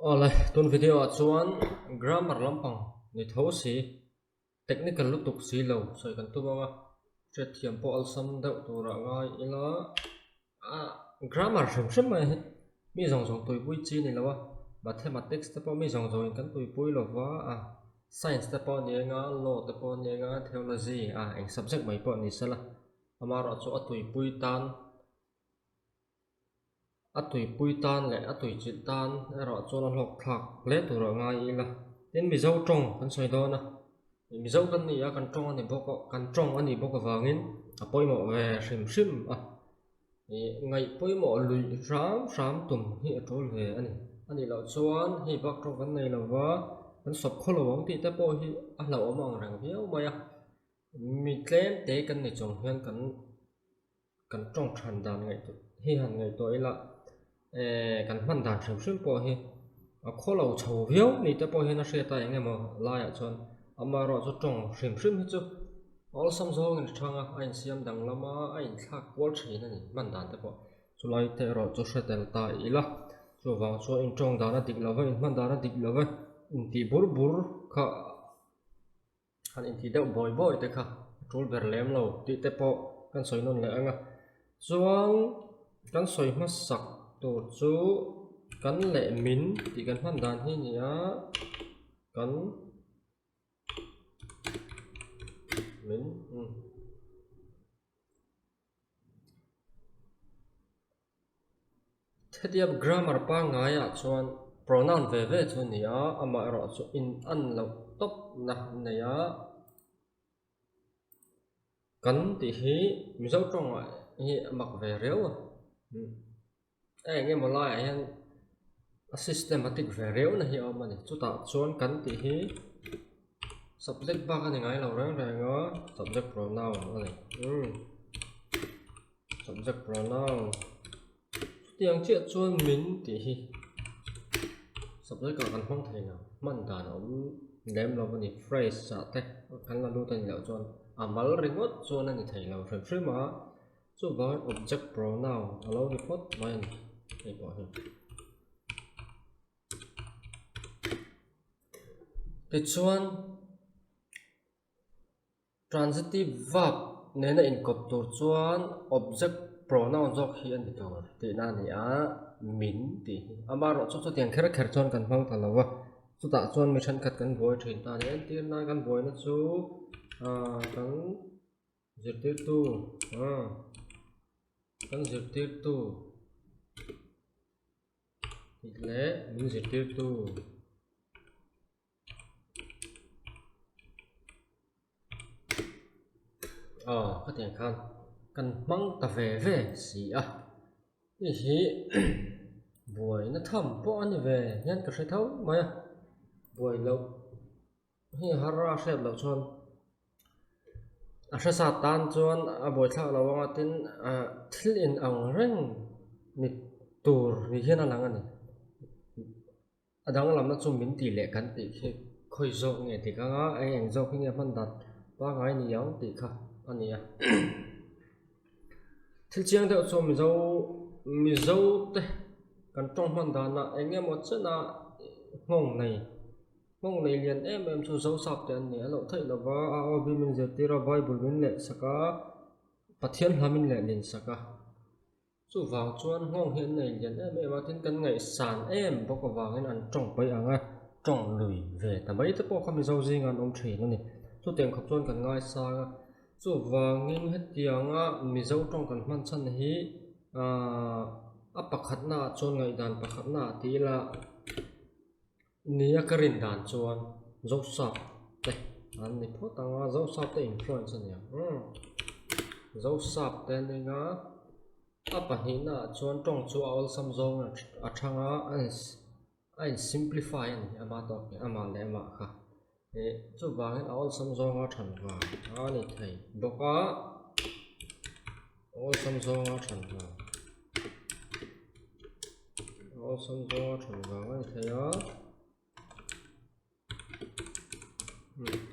Awle, tun video ah chuan grammar lampang ni tho si, technical lutuk si lo sawi kan tum ang a, hriatthiam pawh awlsam deuh turah ngai ila a grammar hrim hrim mai hi mi zawng zawng tuipui chi ni lo a, mathematics te pawh mi zawng zawngin kan tuipui lo va a, science te pawh a ni eng a, law te pawh a ni eng a, theology a eng subject mai pawh ni sela amaherawhchu a tuipui tan. A tuipui tan leh a tuichilh tan erawh chuan a hlawk thlak hle tur a ngai ila. Tin, Mizo tawng kan sawi dawn a, Mizo kan ni a, kan tawng a ni bawk a, kan tawng a nih bawk avangin a pawimawh ve hrim hrim a. Ih ngaih pawimawh luih hram hram tum hi a tul ve a ni. A nih loh chuan hei bak tawng kan nei lova, kan sawp khaw lo ang tih te pawh hi a hlauhawm ang reng viau mai a. Mi tlem te kan ni chung hian kan. Kan tawng than dan ngaihtuah hi han ngaihtuah ila eh kan hman dan hrim hrim pawh hi a khaw lo chho viau ni te pawh hian a hriat a eng emaw laiah chuan amaherawh chu tawng hrim hrim hi chu awlsam zawngin a thang a a insiam danglam a a inthlak kual thin a ni hman dan te pawh chulai te erawh chu hre tel ta ila chuvang chuan in tawng dan a dik lo va in hman dan a dik lo va intih bur bur kha. Han intih deuh bawi bawi te kha a tul ber lem lo tih te pawh kan sawi nawn leh ang a. Chuan kan sawi hmasak tur chu kan leh min tih kan hman dan hi a ni a, kan min umm. Hetiang grammar pangngaiah chuan pronoun ve ve chu a ni a, amaherawh chu in an loh tawp na an nei a. Kan tih hi Mizo tawngah hi a mak ve riau a, a eng emaw laiah hian a systematic ve riau na hi a awm a ni. Chutah chuan kan tih hi subject bak a ni ngai lo reng reng a, subject pronoun a ni. Subject pronoun chutiang chiah chuan min tih hi subject ah kan hmang thei lo hman dan a awm lem lo a ni phrase ah te kan la lut a nih loh chuan a mal ringawt chuan a ni thei lo hrim hrim a chuvangin object pronoun a lo ni phawt mai a ni hei pawh hi. Tichuan. Transitive verb nena inkawp tur chuan object pronoun zawk hi a ni tur tihna a ni a, min tih hi. Amaherawhchu chutiang kher kher chuan kan hmang ta lo va, chutah chuan mi thenkhat kan buai thin ta a ni. Entirna kan buaina chu aaa kan zirtirtu aaa kan zirtirtu tih leh min zirtirtu. Aw khatiang khan kan hmang ta ve ve si a hei hi buaina tham pawh a ni ve hian ka hre tho mai a buai loh hi har a hriat loh chuan a hre sa tan chuan a buai thlak lo ang a tin ah thil in ang reng ni tur ni hian a lang a ni. A danglamna chu min tih leh kan tih khi khawi zawk nge dik anga eng eng zawk hi nge hman dan pangngai ni ang tih kha a ni a. Thil chiang deuh chu Mizo Mizo te kan tawng hman danah eng emaw chena nghawng nei nghawng nei lian em em chu Zosap te an ni a loh theih lova a aw bi min zirtir a Bible min leh sak a Pathian hla min leh lin sak a. Chuvang chuan nghawng hi an nei lian em em a, tin kan ngaihsan em bawk avangin an tawng paih ang a, tawng lui ve ta mai te pawh kha Mizo zingah an awm thin a ni. Chutiang khawp chuan kan ngaisang a, chuvangin hetianga Mizo tawng kan hman chhan hi aaa a pakhatnaah chuan ngaihdan pakhatnaah ti ila nia ka rin dan chuan Zosap te an ni phawt ang a, Zosap te influence a ni ang umm Zosap te an eng a, a pahnihna ah chuan tawng chu a awlsam zawng a thang a a in simplify a ni ama tawk hi amah leh amah kha ih chuvangin a awlsam zawnga than vang a ni thei bawk a awlsam zawnga than vang. Awlsam zawnga than vang a ni thei a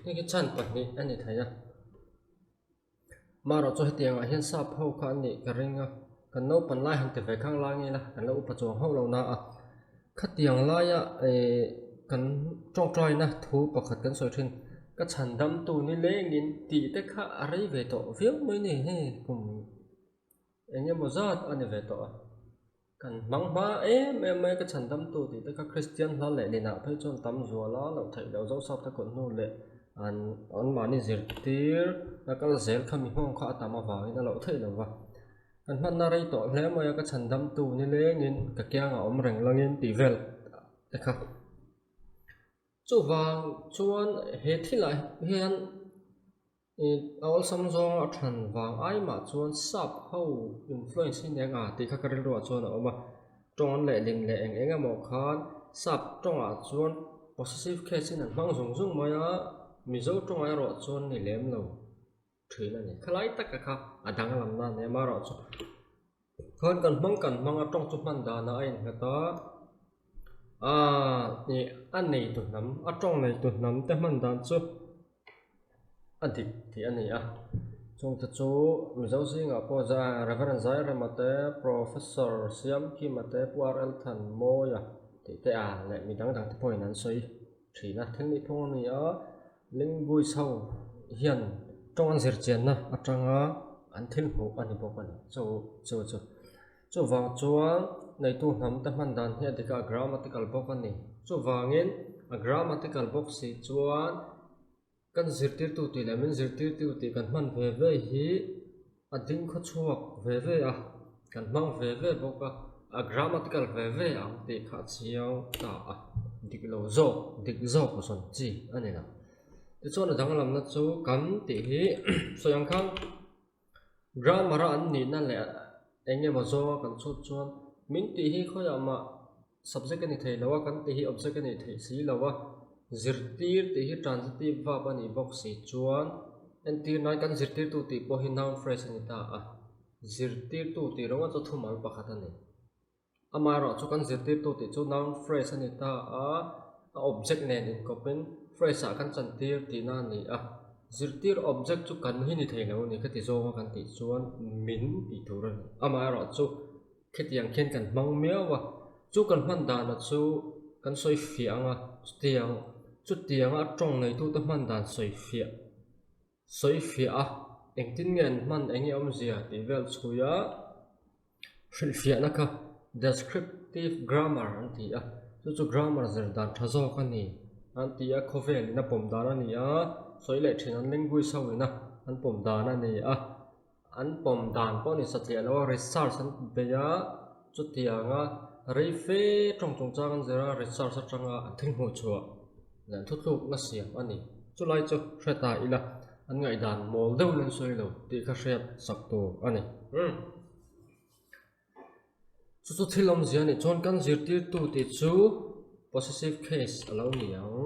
hei hi chan pahnih a ni thei a marawh chu hetiang ah hian sap ho kha an nih ka ring a kan naupang lai han ti ve khang lai ngei la kan lo upa chuang hauh lo na a. Khatiang laia eh kan tawngtaina thu pakhat kan sawi thin, ka chhan damtu ni lengin tih te kha a rei ve tawh viau mai ni hei kum eng emaw zat a ni ve tawh a. Kan hmang hma em em mai ka chhan damtu tih te kha Kristian hla leh linah phei chuan tam zual a loh theih loh Zosap te kawt hnu leh an anmahni zirtir a kal zel kha mi nghawng kha a tam avangin a loh theih lo va. Kan hmanna rei tawh hle mai a, ka chhan damtu nilengin ka kiangah awm reng langin tih vel te kha. Chuvang chuan he thilah hian ih a awlsam zawnga a than vang ai mah chuan sap ho influence hi eng a tih kha ka rilruah chuan a awm a. Tawng an lehlin leh eng eng emaw khan sap tawngah chuan possessive case in an hmang zung zung mai a, Mizo tawngah erawh chuan ni lem lo. Thin a ni. Khalai taka kha a danglam na nia marawh chu khan kan hmang kan hmang a tawng chu hman danah a innghat a, aaa ih a neitu hnam a tawng neitu hnam te hman dan chu a dik tih a ni a. Chungte chu Mizo zingah pawh Reverend Zairema te, Professor Siamkima te, Pu RL Thanmawia tih te a leh mi dang dang te pawhin an sawi thin a. Thil nihphung a ni a. Linguist ho hian tawng an zir chianna atanga an thil hmuh a ni bawk a ni. Chu chu chu chuvang chuan neitu hnam te hman dan hi a dik a, a grammatical bawk a ni. Chuvangin a grammatical bawk si chuan kan zirtirtu tih leh min zirtirtu tih kan hman ve ve hi A ding khaw chhuak ve ve a, kan hmang ve ve bawk a, a grammatical ve ve ang tih kha a chiang ta a, dik lo zawk, dik zawk zawn chi a ni lo. Tichuan a danglamna chu kan tih hi sawi ang khan grammar a an nihna leh eng emaw zawnga kan chhut chuan min tih hi khawiah mah subject a ni thei lo a, kan tih hi object a nih theih si lo a, zirtir tih hi transitive verb a nih bawk si chuan entir nan kan zirtirtu tih pawh hi noun phrase a ni ta a, zirtirtu tih rawng a chu thumal pakhat a ni. Amaherawhchu kan zirtirtu tih chu noun phrase a ni ta a, a object nen inkawpin phrase ah kan chantir tihna a ni a, zirtir object chu kan hi ni thei lo a ni ka ti zawnga kan tih chuan min tih tur a ni. Amaherawhchu. Khitiang khian kan hmang miau a, chu kan hman dana chu kan sawi fiah ang a, chutiang chutianga a tawng neitute hman dan sawi fiah sawi fiah a, engtin nge an hman eng nge awmzia tih vel chhui a, hrilhfiahna kha descriptive grammar an ti a, chu chu grammar zir dan tha zawk a ni an ti a, khawvelin a pawm dan a ni a, sawi leh thin an linguist ho ina an pawm dan a ni a. An pawm dan pawh ni satliah lo a, research an bei a, chutianga rei fe tawng chungchang an zir a, research atanga an thil hmuh chhuah leh an thutlukna siam a ni. Chulai chu hre ta ila an ngaihdan mawl deuhin an sawi lo tih kha hriat sak tur a ni. Chu chu thil awmzia a nih chuan kan zirtirtu tih chu possessive case a lo ni ang.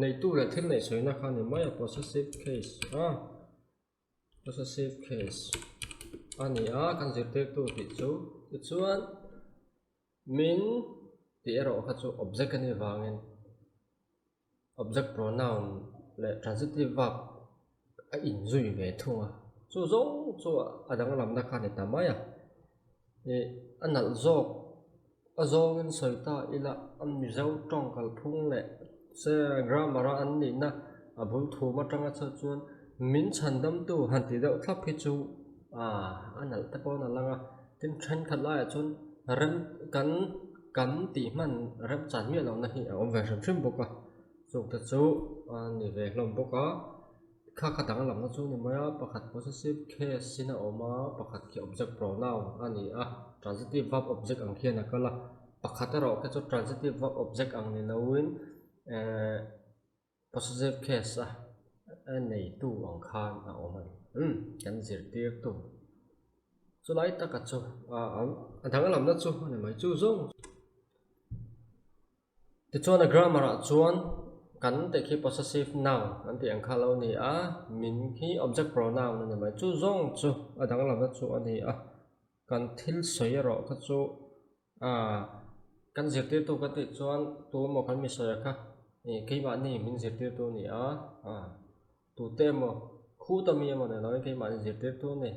Neitu leh thil neih sawina kha a ni mai a, possessive case a. Possessive case a ni a, kan zirtirtu tih chu tichuan min tih erawh kha chu object a nih vangin object pronoun leh transitive verb a inzui ve thung a, chu zawng chu a danglamna kha a ni ta mai a, ih a nalh zawk a zawngin sawi ta ila a Mizo tawng kalphung leh se grammar a an nihna a bul thum atanga chhuat chuan min chhan damtu han tih deuh thlap hi chu aaa a nalh te pawh a lang a tin thenkhat laiah chuan rem kan kan tih hman rem chan miah lohna hi a awm ve hrim hrim bawk a chungte chu a ni ve hlawm bawk a. Kha kha danglamna chu a ni mai a, pakhat possessive case in a awm a, pakhat khi object pronoun a ni a, transitive verb object ang khian a kal a, pakhat erawh khi chu transitive verb object ang ni loin ehh possessive case a a neitu ang khan a awm a ni. Umm kan zirtirtu chulai taka chu a danglamna chu a ni mai chu zawng. Tichuan a grammar ah chuan kan tih khi possessive noun an tih ang kha lo ni a, min hi object pronoun a ni mai. Chu zawng chu a danglamna chu a ni a, kan thil sawi erawh kha chu aaa kan zirtirtu ka tih chuan tu emaw kan mi sawi kha ih keimahni min zirtirtu a ni a, aaa tute emaw khuta mi emaw ni lovin keimahni zirtirtu a ni.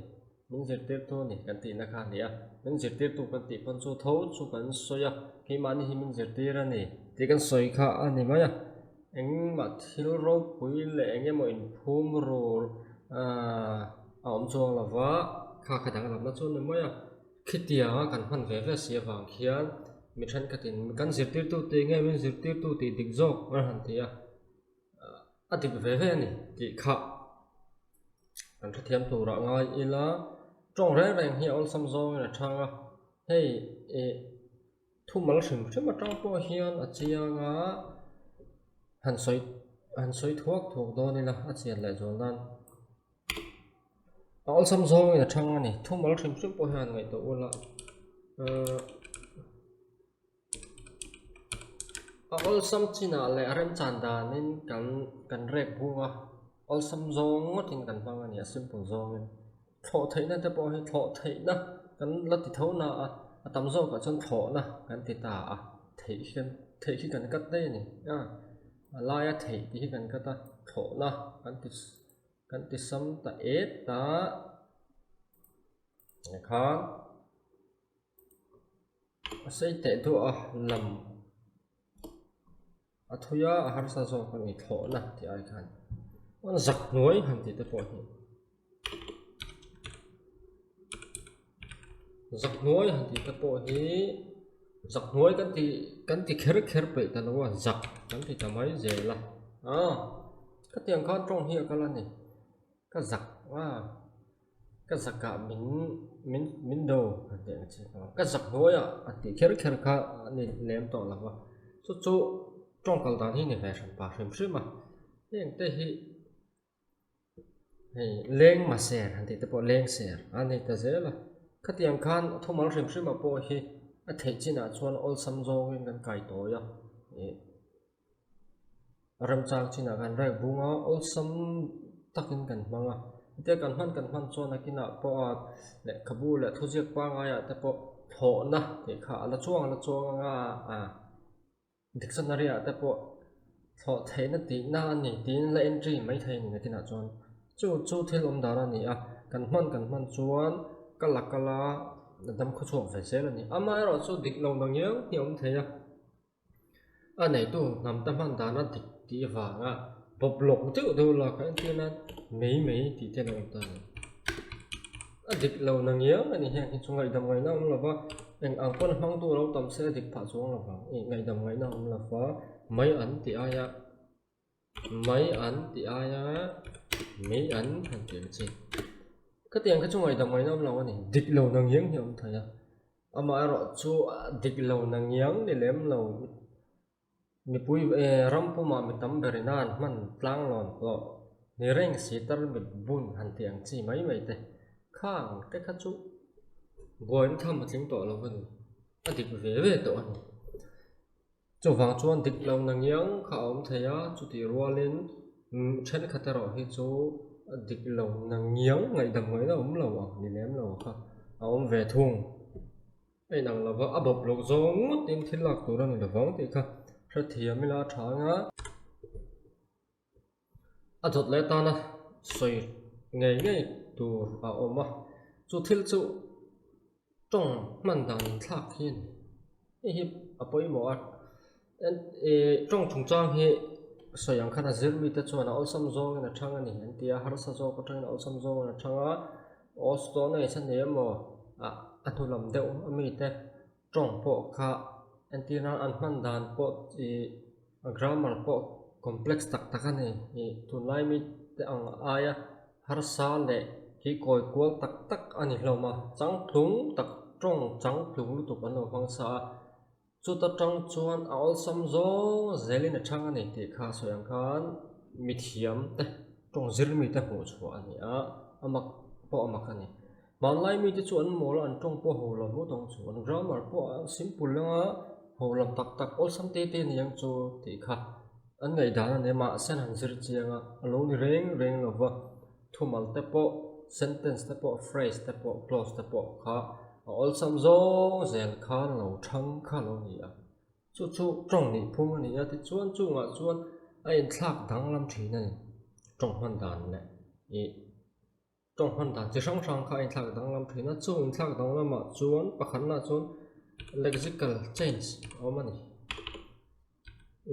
Min zirtirtu a ni kan tihna kha a ni a, min zirtirtu kan tih pawn chu tho chu kan sawi a, keimahni hi min zirtir a ni tih kan sawi kha a ni mai a. Engmah thil ropui leh eng emaw inphum rur a awm chuang lo va, kha kha danglamna chu a ni mai a. Khitianga kan hman ve ve si avang khian mi thenkhatin kan zirtirtu tih nge min zirtirtu tih dik zawk an han ti a, a dik ve ve a ni tih kha kan hrethiam turah ngai ila tawng reng reng hi a awlsam zawngin a chhang a, hei ih thumal hrim hrim atang pawh hian a chiang a, han sawi han sawi thuak thuak dawn ila a chian leh zual nan. A awlsam zawngin a chhang a ni. Thumal hrim hrim pawh hian ngaihtuah ula ahh a awlsam chinah leh a remchan danin kan kan rek bung a, awlsam zawng ngawtin kan hmang a ni a simple zawngin. Thlawh theihna te pawh hi thlawh theihna kan la ti tho na a, a tam zawkah chuan thlawhna kan ti ta a, theih hian theih hi kan cut daih a ni a, a laia theih tih hi kan cut a, thlawhna kan ti. Kan ti sam ta et a, khan a sei teh duah a lam a thui a a harsa zawk a ni thlawhna tih ai khan an zak hnuai han tih te pawh hi zak hnuai han tih te pawh hi zak hnuai kan ti kan ti kher kher peih ta lo a zak kan ti ta mai zel a ah khatiang khan tawng hi a kal a ni ka zak a ka zakah min min min do han tih ang chi ka zak hnuai ah a tih kher kher kha a ni lem tawh lo va chu chu tawng kal dan hi ni ve hran pah hrim hrim a heng te hi. Hei leng ma ser han tih te pawh leng ser a ni ta zel a, khatiang khan thumal hrim hrim ah pawh hi a theih chinah chuan awlsam zawngin kan kai tawi a, ih remchang chinah kan rek bung a awlsam takin kan hmang a, hetia kan hman kan hman chuan a kinah pawh a lehkhabu leh thuziak pangaiah te pawh thlawhna tih kha a la chuang a la chuang anga ah. Dictionary ah te pawh thlawh theihna tihna a ni tiin la entry mai thei a ni nakinah chuan chu chu thil awm dan a ni a, kan hman kan hman chuan ka la kal a dam khaw chhuak ve zel a ni. Amaherawh chu dik lo na ngiau hi a awm thei a, a neitu hnam te hman dana dik tih avanga bawp lawk deuh deuh lak a entir nan mei mei tih te a lo awm ta a ni. A dik lo na ngiau a ni hian hi chu ngaihdam ngaihna a awm lo va, eng ang pawn hmangtu a lo tam se a dik phah chuang lo vang ih ngaihdam ngaihna a awm lo va, mai an tih aia mai an tih aia mei an han tih ang chi. Khatiang kha chu ngaihdam ngaihna a awm lo a ni, dik lo na ngiang hi a awm thei a, amaherawh chu dik lo na ngiang ni lem lo. Mipui ram pumah mi tam ber ina an hman tlang lawn tawh ni reng si tar mit bun han tih ang chi mai mai te khang te kha chu buaina tham a tling tawh lo a ni, a dik ve ve tawh a ni. Chuvang chuan dik lo na ngiang kha a awm thei a, chutih rualin thenkhat erawh hi chu a dik lo na ngiang ngaihdam ngaihna awm lo ang ni lem lo kha a awm ve thung. A inang lo va, a bawp loh zawng ngawtin thil lak tur a ni lo vang tih kha hrethiam ila a tha anga a dawt leh tana sawi ngei ngei tur a awm a, chu thil chu tawng hman dan inthlak hi a ni. Hei hi a pawimawh a, tawng chungchang hi sawi ang khan a zir mite chuan a awlsam zawngin a chhang a ni an ti a, harsa zawk atangin a awlsam zawngin a chhang a. Aw stone age a ni emaw ah a hnu lam deuh a mite tawng pawh kha entir nan an hman dan pawh ih grammar pawh complex tak tak a ni ih tunlai mite ang aia harsa leh hi kawi kual tak tak a ni hlawm a changtlung tak tawng changtlung lutuk an lo hmang sa a chuta tang chuan a awlsam zawng zelin a chhang a ni tih kha sawi ang khan mithiam te tawng zir mite hmuh chhuah a ni a, a mak pawh a mak a ni. Hmanlai mite chu an mawl a, an tawng pawh ho lo ngawt ang chu, an grammar pawh a simple leng a, ho lam tak tak awlsam te te a ni ang chu tih kha an ngaihdan a ni a, mahse an han zir chiang a, a lo ni reng reng lo va, thumal te pawh, sentence te pawh, phrase te pawh, clause te pawh kha a awlsam zawng zel khan a lo thang kha a lo ni a. Chu chu tawng nih phung a ni a, tichuan chungah chuan a inthlak danglam thin a ni, tawng hman dan leh ih. Tawng hman dan chi hrang hrang kha a inthlak danglam thin a, chung inthlak danglamah chuan pakhatna chuan lexical change a awm a ni.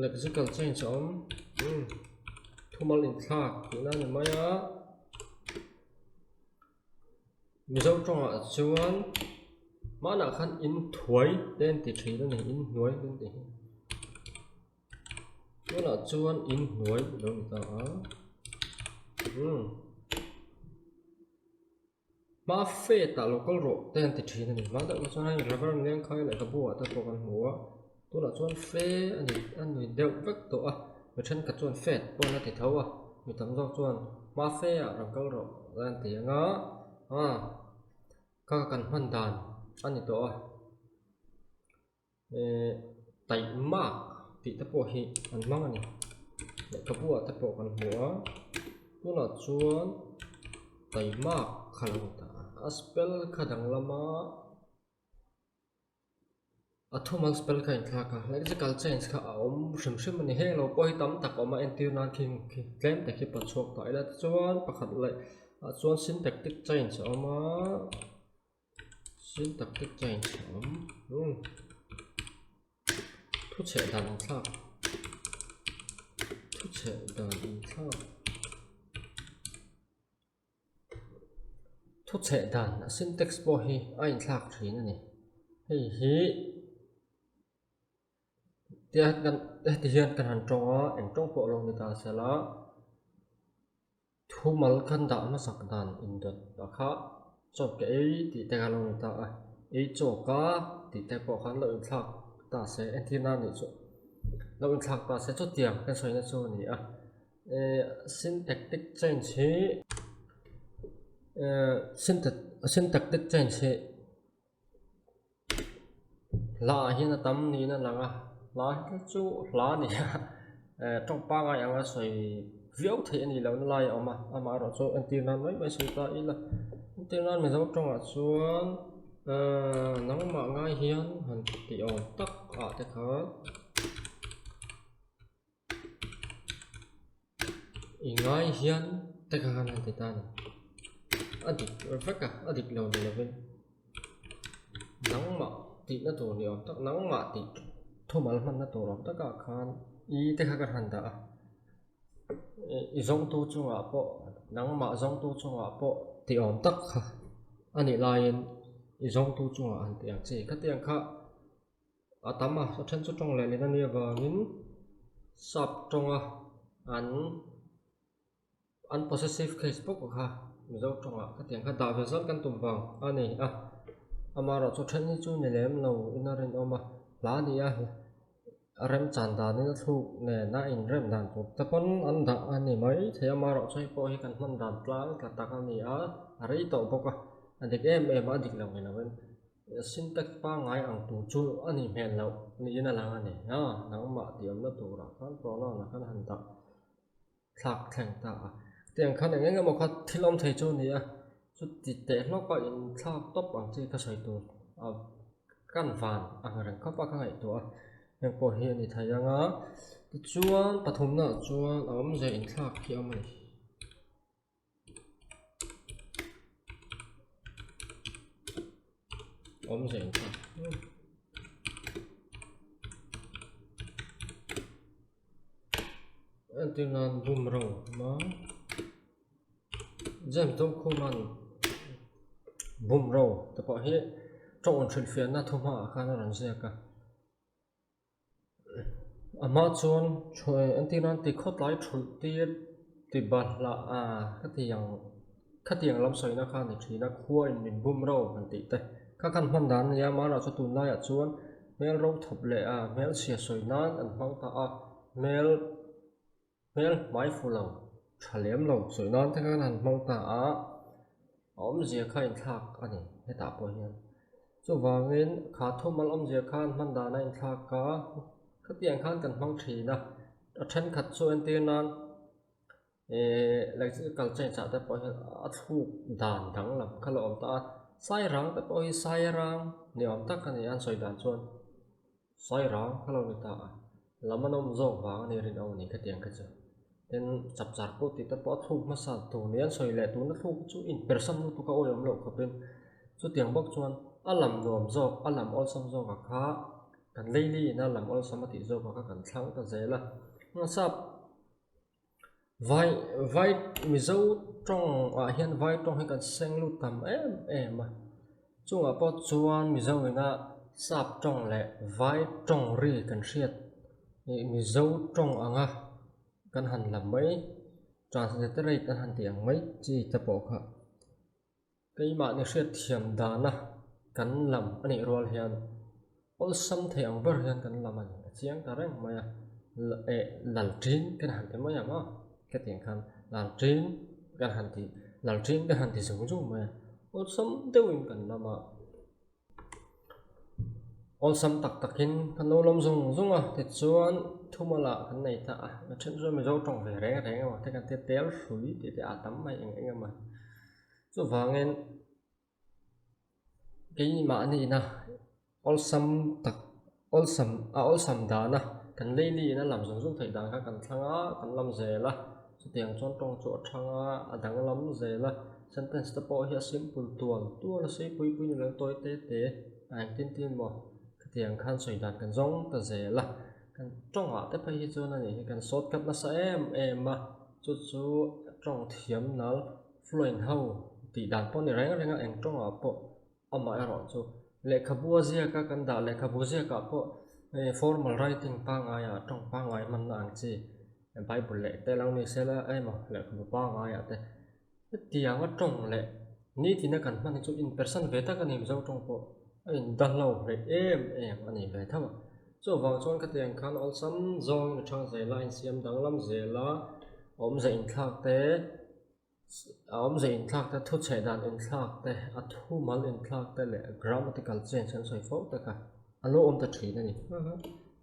Lexical change a awm, umm thumal inthlak tihna a ni mai a. Mizo tawngah chuan hmanah khan inthuai te an ti thin a ni, inhnuai te an ti hi. Tunah chuan inhnuai a lo ni ta a, umm hma fet ah lo kal rawh te an ti thin a ni. Hma deuh chuan hei Reverend Lengkhai lehkhabu ah te pawh kan hmu a, tunah chuan fe a ni a ni deuh vek tawh a, mi thenkhat chuan fet pawh an la ti tho a, mi tam zawk chuan hma fe ah rawn kal rawh te an ti ang a, ah kha kan hman dan a ni tawh a. Ehh taihmak tih te pawh hi an hmang a ni lehkhabu ah te pawh kan hmu a tunah chuan taihmak kha lo ni ta a a spell kha danglam a a thumal spell kha a inthlak a lexical change kha a awm hrim hrim a ni heng lo pawh hi tam tak a awm a entir nan khi khi tlem te khi pawn chhuak ta ila tichuan pakhat leh ah chuan syntactic change a awm a. Syntactic change a awm umm thu chheh dan inthlak thu chheh dan inthlak thu chheh dan a syntax pawh hi a inthlak thin a ni hei hi tia kan heti hian kan han tawng a eng tawng pawh lo ni ta sela. Thumal khan dah hmasak dan indawt a kha chaw ka ei tih te kha lo ni ta a, ei chaw ka tih te pawh khan lo inthlak ta se entir nan nih chu lo inthlak ta se chutiang kan sawina chu a ni a. Ehh syntactic change hi ehh syntactic change hi Hla ah hian a tam niin a lang a hla hi chu hla a ni a eh tawng pangngai anga sawi viau theih a nih lohna lai a awm a amaherawh chu entir nan mai mai sawi ta ila entir nan mizo tawngah chuan ehh nangmah ngai hian han tih awm tak ah te khan i ngai hian te kha khan han ti ta a ni a dik vek a a dik lo ni lovin nangmah tihna tur ni awm tak nangmah tih thumal hmanna tur awm takah khan i te kha kan han dah a i zawngtu chungah pawh nangmah zawngtu chungah pawh tih awm tak kha a nih laiin i zawngtu chungah han tih ang chi khatiang kha. A tam a, a then chu tawng leh leh a nih avangin sap tawnga an an possessive case bawk kha Mizo tawngah khatiang kha dah ve zawt kan tum vang a ni a, amaherawhchu then hi chu ni lem lo in a rinawm a, hla a ni a, a remchan danin a thluk nen a inrem dan tur te pawn an dah a ni mai thei a, amaherawhchu hei pawh hi kan hman dan tlang tla tak a ni a, a rei tawh bawk a, a dik em em a, a dik lo ni lovin. Syntax pangngai ang tur chu a nih hmel loh niin a lang a ni a, nangmah tih awmna turah khan pronoun ah khan a han dah thlak thleng ta a. Tiang khan eng eng emaw kha thil awm thei chu a ni a, chuti teh hlawk a inthlak tawp ang chi ka sawi tur a kan van ang reng khawp a ka ngaihtuah a, heng pawh hi a ni thei ang a, tichuan pathumnaah chuan a awmzia inthlak hi a awm a ni. Awmze in kha entir nan bumro ma James Dawngkhuman bumro te pawh hi tawng hrilhfiahna thuhmaah khan a rawn ziak a. A hma chuan entir nan ti khawtlai thulh tir ti bahlah ah khatiang khatiang lam sawina kha a ni thin a khua in min bum ro han tih te kha khan hman dan a nia mahla chu tunlaiah chuan hmel ro thawp leh a hmel chhia sawi nan an hmang ta a hmel hmel hmai fu lo tha lem lo sawi nan te khan han hmang ta a a awmzia kha inthlak a ni hetah pawh hian chuvangin kha thumal awmzia khan hman dan a inthlak a khatiang khan kan hmang thin a a thenkhat chu entir nan ehh electrical change ah te pawh hian a thluk dan danglam kha la awm ta a sairang te pawh hi sairang ni awm tak a ni a an sawi dan chuan. Sawi rang kha lo ni ta a, lam an awm zawk vang a ni rinawm a ni khatiang kha chu. Tin, chapchar pawh tih te pawh a thluk hmasa tur nia an sawi leh tuna thluk chu inpersan lutuk a awihawm loh khawpin chutiang bawk chuan a lam nuam zawk, a lam awlsam zawkah kha kan leili ina lam awlsam a tih zawkah kha kan thlang ta zel a. Sap vai vai Mizo tawngah hian vai tawng hi kan seng lut tam em em a, chungah pawh chuan Mizo ina sap tawng leh vai tawng ri kan hriat ih Mizo tawng anga kan han lam mai transliterate an han tih ang mai chi te pawh kha keimahni hriatthiam dana kan lam a nih rual hian awlsam thei ang ber hian kan lam a ni a chiang ta reng mai a eh lalṭin kan han ti mai ang a khatiang khan lalṭin kan han ti lalṭin kan han ti zung zung mai a awlsam deuhin kan lam a. Awlsam tak takin kan lo lawm zung zung a, tichuan thumal ah kan nei ta a, a then chuan Mizo tawng ve reng reng emaw te kan tia tel hrui tih te a tam mai eng eng emaw. Chuvangin keimahniina awlsam tak awlsam a awlsam dana kan leiliin a lam zung zung theih dan kha kan thlang a, kan lam zel a, chutiang chuan tawng chu a thang a, a danglam zel a, sentence te pawh hi a simple tual tual a sei pui pui ni lo tawi te te a engtin tin maw khatiang khan sawi dan kan zawng ta zel a, kan tawngah te phei hi chuan a nih hi kan shortcut nasa em em a, chu chu tawng thiam nal fluent ho tih dan pawh a ni reng reng a eng tawngah pawh. Amaherawh chu lehkhabu a ziak a kan dah lehkhabu ziakah pawh hei formal writing pangaiah tawng pangai hmanna ang chi bible leh te lo ni sela emaw lehkhabu pangaiah te hetianga tawng leh nitina kan hman hi chu inpersan ve tak a ni mizo tawng pawh a indahlo hlei em em a ni ve tho a chuvang chuan khatiang khan awlsam zawngin a thang zel a a insiam danglam zel a awmze inthlak te. A awmze inthlak te, thuchheh dan inthlak te, a thumal inthlak te leh grammatical change an sawi fo tak a, a lo awm ta thin a ni.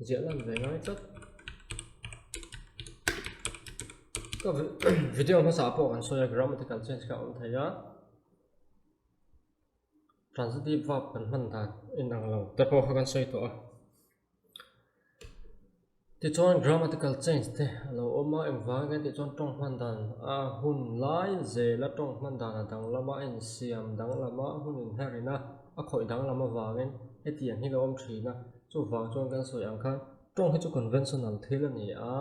Ziah lan ve ngai tlat. Ka video hmasa pawh kan sawi a grammatical change kha a awm thei a. Transitive verb kan hman dan inang lo te pawh kha kan sawi tawh a. Tichuan grammatical change te a lo awm a, engvang hian tih chuan tawng hman dan a hun lai zela tawng hman dan a danglam a, a insiam danglam a, hun inherin a, a khawih danglam avangin hetiang hi a lo awm thin a, chuvang chuan kan sawi ang khan tawng hi chu conventional thil a ni a,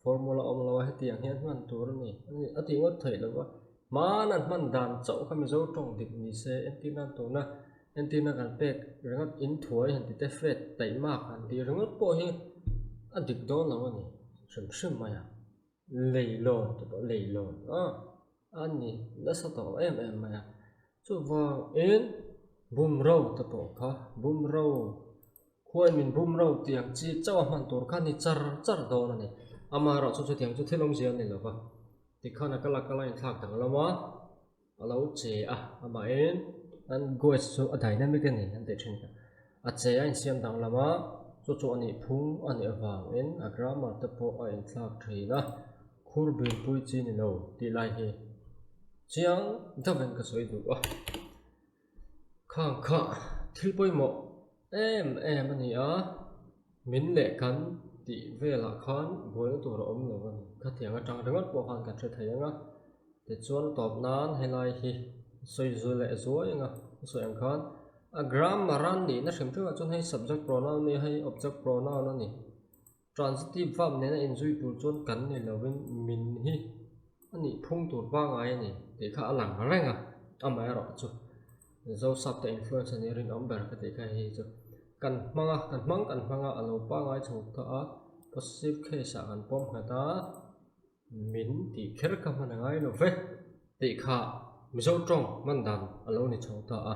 formula awm lo a hetiang hian hman tur a ni a tih ngawt theih lo va, hmana hman dan chauh kha Mizo tawng dik ni se entir nan tuna Entirna kan pek ringawt in thuai han ti te fet taih mak han tih ringawt pawh hi a dik dawn lo a ni hrim hrim mai a, leilawn te pawh leilawn a a ni nasa tawh em em mai a, chuvangin bumro te pawh kha bumro khuai min bumro tih ang chi chauh a hman tur kha a ni char char dawn a ni, amaherawhchu chutiang chu thil awmzia a ni lo va, tikhan a kal a kal a inthlak danglam a. A lo che a, amahin an goes chu a dynamic a ni an tih thin kha. A che a insiam danglam a, chu chu a nih phung a nih avangin a grammar te pawh a inthlak thin a, khur bilpui chi ni lo tih lai hi chiang deuhin ka sawi duh a. Khang kha thil pawimawh em em a ni a, min leh kan tih velah khan buaina tur a awm lo a ni. Khatiang atang ringawt pawh khan kan hre thei ang a, tichuan a tawp nan helai hi sawi zui leh zuai ang a, a sawi ang khan a grammar a nihna hrim hrim ah chuan hei subject pronoun a ni a, hei object pronoun a ni. Transitive verb nena inzui tur chuan kan ni lovin min hi a nih phung tur pangngai a ni tih kha a lang reng a, amaherawh chu Zosap te influence a nih rinawm ber ka tih kha hei chu kan hmang a, kan hmang kan hmang a, a lo pangngai chho ta a, possessive case ah kan pawm nghat a, min tih kher kha hman a ngai lo ve tih kha Mizo tawng hman dan a lo ni chho ta a,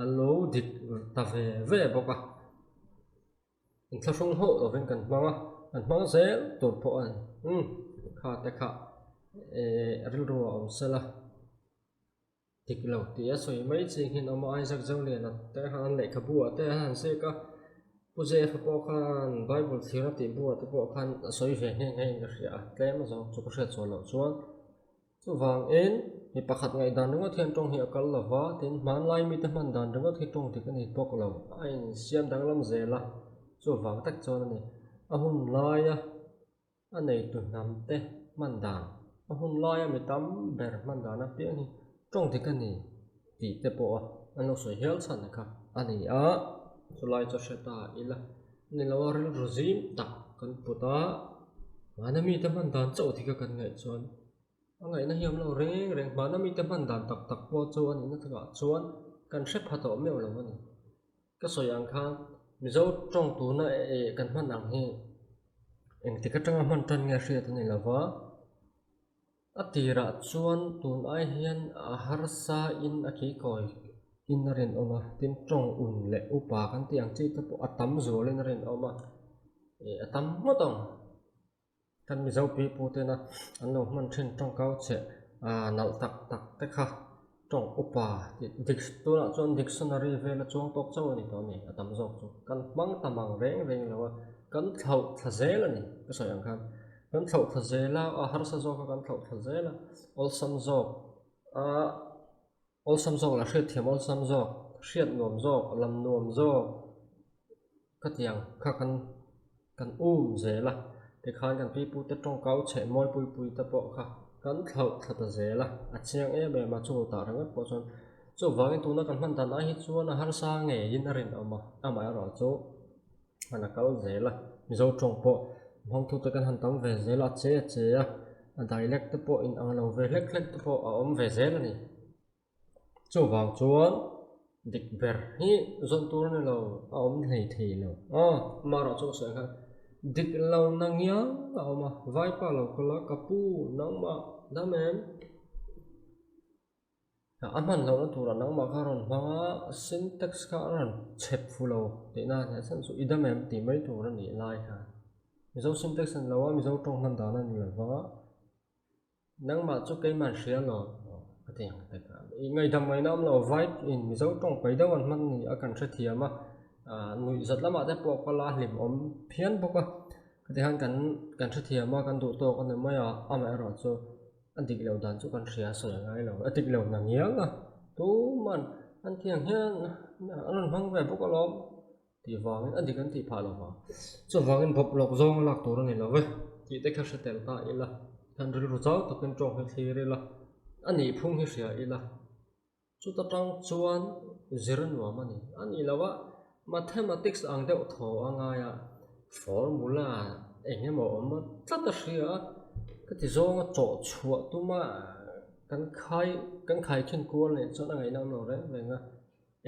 a lo dik ta ve ve bawk a. Inthlahrung hauh lovin kan hmang a, kan hmang zel tur pawh a ni. Umm kha te kha eh rilru a awm sela dik lo tih a sawi mai chi hian awm a, Isaac Zoliana te khan lehkhabu ah te a han ziak a, Pu Jeff-a pawh khan Bible thlir a tih buah te pawh khan a sawi ve nghe nghe in ka hria a, tlem a zawng chu ka hriat chhuah loh chuan. Chuvangin, mi pakhat ngaihdan ringawt hian tawng hi a kal lo va, tin hmanlai mite hman dan ringawt hi tawng dik a ni bawk lo, a insiam danglam zel a, chuvang tak chuan a ni. A hun laia a neitu hnam te hman dan, a hun laia mi tam ber hman dan apiang hi tawng dik a ni tih te pawh an lo sawi hial chhan kha a ni a. Chulai chu hre ta ila ni lo a rilru zim tak kan put a, mahni mite hman dan chauh dik a kan ngaih chuan A ngaihna hi awm lo reng reng, hmana mite hman dan tak tak pawh chu a nihna takah chuan kan hre pha tawh meuh lo a ni. Ka sawi ang khan Mizo tawng tuna eh kan hman ang hi engtik atanga hman tan nge hriat a ni lo va, a tirah chuan tun ai hian a harsa in a keikawi in a rinawm a, tin tawng un leh upa kan tih ang chi te pawh a tam zualin a rinawm a, eh a tam ngawt ang. Kan Mizo pipu tena an lo hman thin tawngkau cheh ah nalh tak tak te kha tawng upa tih dik tunah chuan dictionary vela chuang tawk chauh a ni tawh a ni a tam zawk chu kan hmang ta mang reng reng lo a kan thlauh thla zel a ni ka sawi ang khan kan thlauh thla zel a a harsa zawk a kan thlauh thla zel a awlsam zawk a awlsam zawk lah hriatthiam awlsam zawk hriat nuam zawk lam nuam zawk. Khatiang kha kan kan um zel a, tikhan kan pipute tawngkau chheh mawi pui pui te pawh kha kan thlauh thla ta zel a, a chiang em em a, chu tah ringawt pawh chuan chuvangin tuna kan hman dan ai hi chuan a harsa ngeiin a rinawm a, amaherawh chu han a kal zel a, Mizo tawng pawh hmangtute kan han tam ve zel a, a che a che a, a dialect te pawh inang lo ve hlek hlek te pawh a awm ve zel a ni. Chuvang chuan dik ber hi zawn tur a ni lo, a awm hlei thei lo. Aw, amaherawh chu ka sawi khan dik lo na ngiang a awm a, vaipa lo kal a, ka pu nangmah dam em? A hman lohna turah nangmah kha a rawn hmang a, syntax kha a rawn chhep fu lo tihna a nih chhan chu i dam em tih mai tur a nih lai kha. Mizo syntax a ni lo a, Mizo tawng hman dan a ni lo va. Nangmah chu keimah hria lo ka ti ang tak a. I ngaihdam ngaihna awm lo vibe in Mizo tawng pai deuh an hman ni a kan hrethiam a, nuih zat lamah te pawh kal a hlim awm phian bawk a. Khati khan kan kan hrethiam a kan duh tawk a ni mai a, amaherawh chu a dik loh dan chu kan hria sawi a ngai lo. A dik lo na ngiang a, tuman an tiang hian an rawn hmang ve bawk alawm. Tih vangin a dik an tih phah lo vang. Chuvangin bawp lawk zawng a lak tur a ni lo e tih te kha hre tel ta ila, han rilru chau takin tawng hi thlir ila, a nih phung hi hria ila, chuta tang chuan zir a nuam a ni. A nih loh a mathematics ang deuh thaw a ngai a, formula eng emaw awm tlat a hria a, ka ti zawng a chawh chhuah tum a kan khai kan khaikhin kual leh chuan a ngaihna awm lo reng reng a.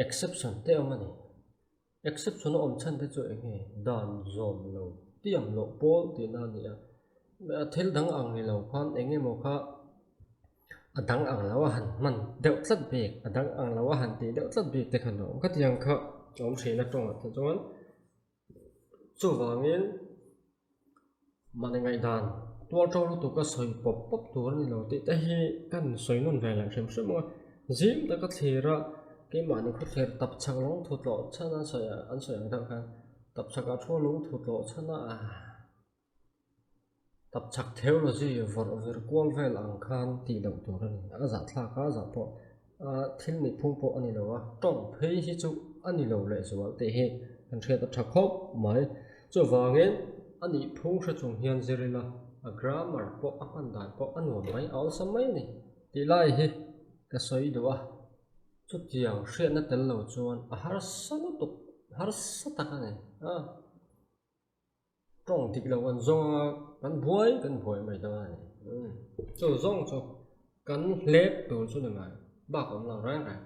Exception te awm a ni. Exception a awm chhan te chu eng nge? Dan zawm lo, tiam loh pawl tihna a ni a. Thil dang ang ni lo khan eng emaw kha a dang ang lo a han hman deuh tlat bik, a dang ang lo a han tih deuh tlat bik te kha an awm. Khatiang kha a awm thin a tawngah te chuan chuvangin Mahni ngaihdan tual ṭo lutuk a sawi pawp pawp tur a ni lo tih te hi kan sawi nawn ve leh hrim hrim ang a, zim taka thlir a keimahni khawthlir tapchhak lungthu tlawh chhan a sawi an sawi ang deuh khan tapchhakah thu lungthu tlawh chhan a tapchhak theology vawrh vir kual vel ang khan tih loh tur a ni a zahthlak a zah pawh a thil nih phung pawh a ni lo a tawng phei hi chu a ni lo lehzual tih hi kan hriat a tha khawp mai. Chuvangin a nih phung hre chung hian zir ila a grammar pawh a hman dan pawh a nuam mai a awlsam mai a ni tih lai hi ka sawi duh a, chutiang hriatna tel lo chuan a harsa lutuk harsa tak a ni a. Tawng dik lo kan zawng a, kan buai kan buai mai dawn a ni. Chu zawng chu kan hlep tur chu ni mai bak awm lo reng reng.